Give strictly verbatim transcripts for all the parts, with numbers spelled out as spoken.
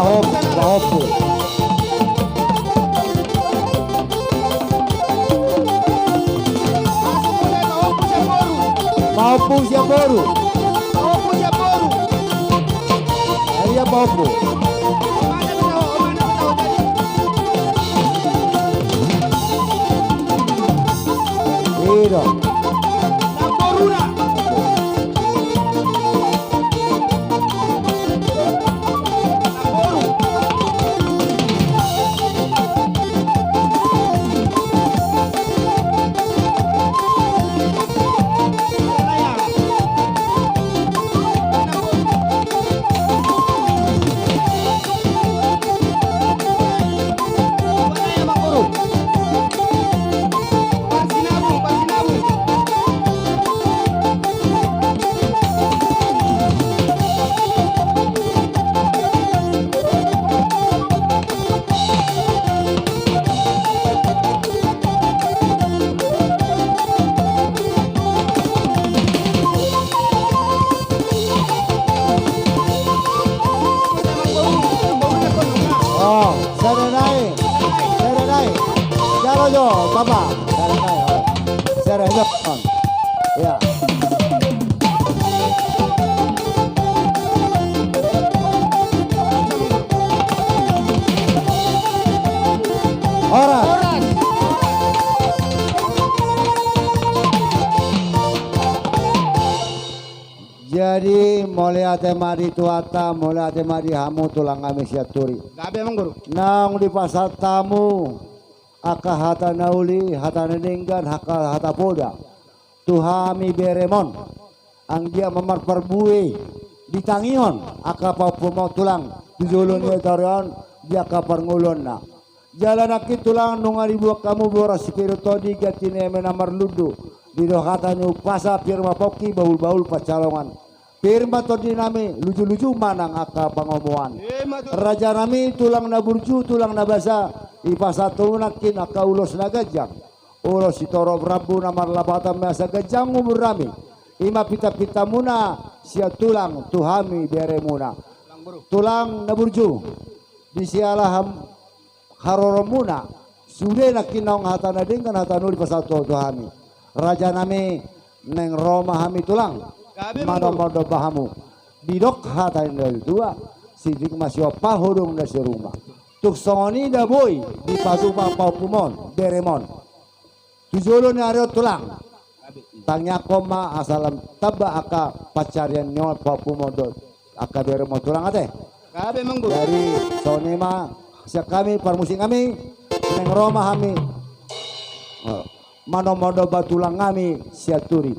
Pahompu, pahompu. Pahompu sian boru. Ia pahompu. Ido. Oh, sada nai, sada nai. Jalo jo, Bapak. Sada nai, oh. Sada nai. Ya. Horas. Jadi, mauliate ma di Tuhanta, mauliate ma di hamu tulang nami Sianturi. Gabe, Amang Guru. Naung dipasahat hamu angka hata na uli, hata na denggan, angka hata poda tu hami beremon. Anggiat ma marparbue ditangihon angka pahompumon tulang tu jolo ni itoron di angka parngoluonna. Jala nangkin tulang nunga dibuat hamu boras sipir tondi ganti ni eme na marlundu. Didok hata ni umpasa pir ma pongki bahulbahul pansalongan. Pir ma tondi nami luju-luju ma nang angka pangomoan. Raja nami tulang na burju tulang na basa, dipasahat hamu nangkin angka ulos na ganjang. Ulos sitorop rambu na marlapatan ma asa ganjang umur nami. I ma pintapintamuna sian tulang tu hami beremuna. Tulang na burju, di siala haroronmuna sude nangkin naung hata na denggan hata na uli pasahat ho tu hami. Raja nami, naeng ro ma hami tulang. Gabe, Amang Guru. Manombor domba hamu. Didok hata ni na tua, sitik ma siompa, hodong na siruma. Tung songon i da boi dipatupa pahompumon beremon tu jolo ni ari on tulang. Tangiangkon ma asa lam tamba angka pansarian ni on pahompumon dohot angka beremon tulang ate. Gabe, Amang Guru. Jadi songon i ma sian hami parmusik nami, naeng ro ma hami, oh, manombor domba tulang nami Sianturi.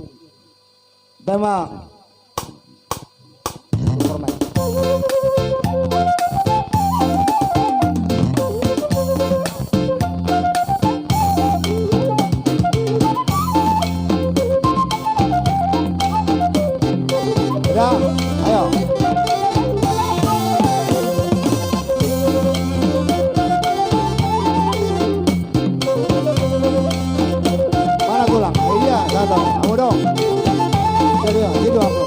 Tema. Udah, ayo. Mana tulang? Eh, iya, sana. Kamu dong. Jadi, situ aku.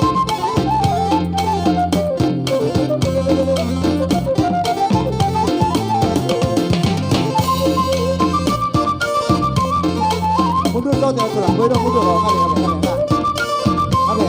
Mundur kau, jangan tulang. Gue dong, mundur. Oh, kali, kali, kali. Nah. Kali.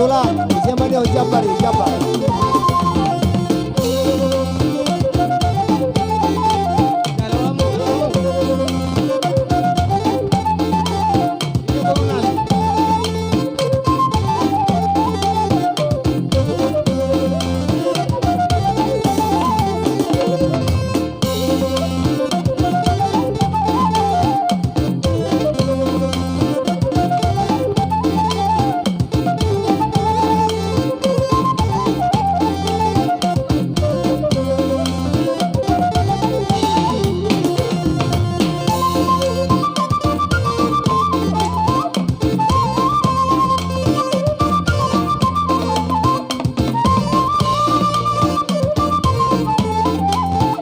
Siapa dia? Siapa? Siapa?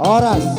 Horas.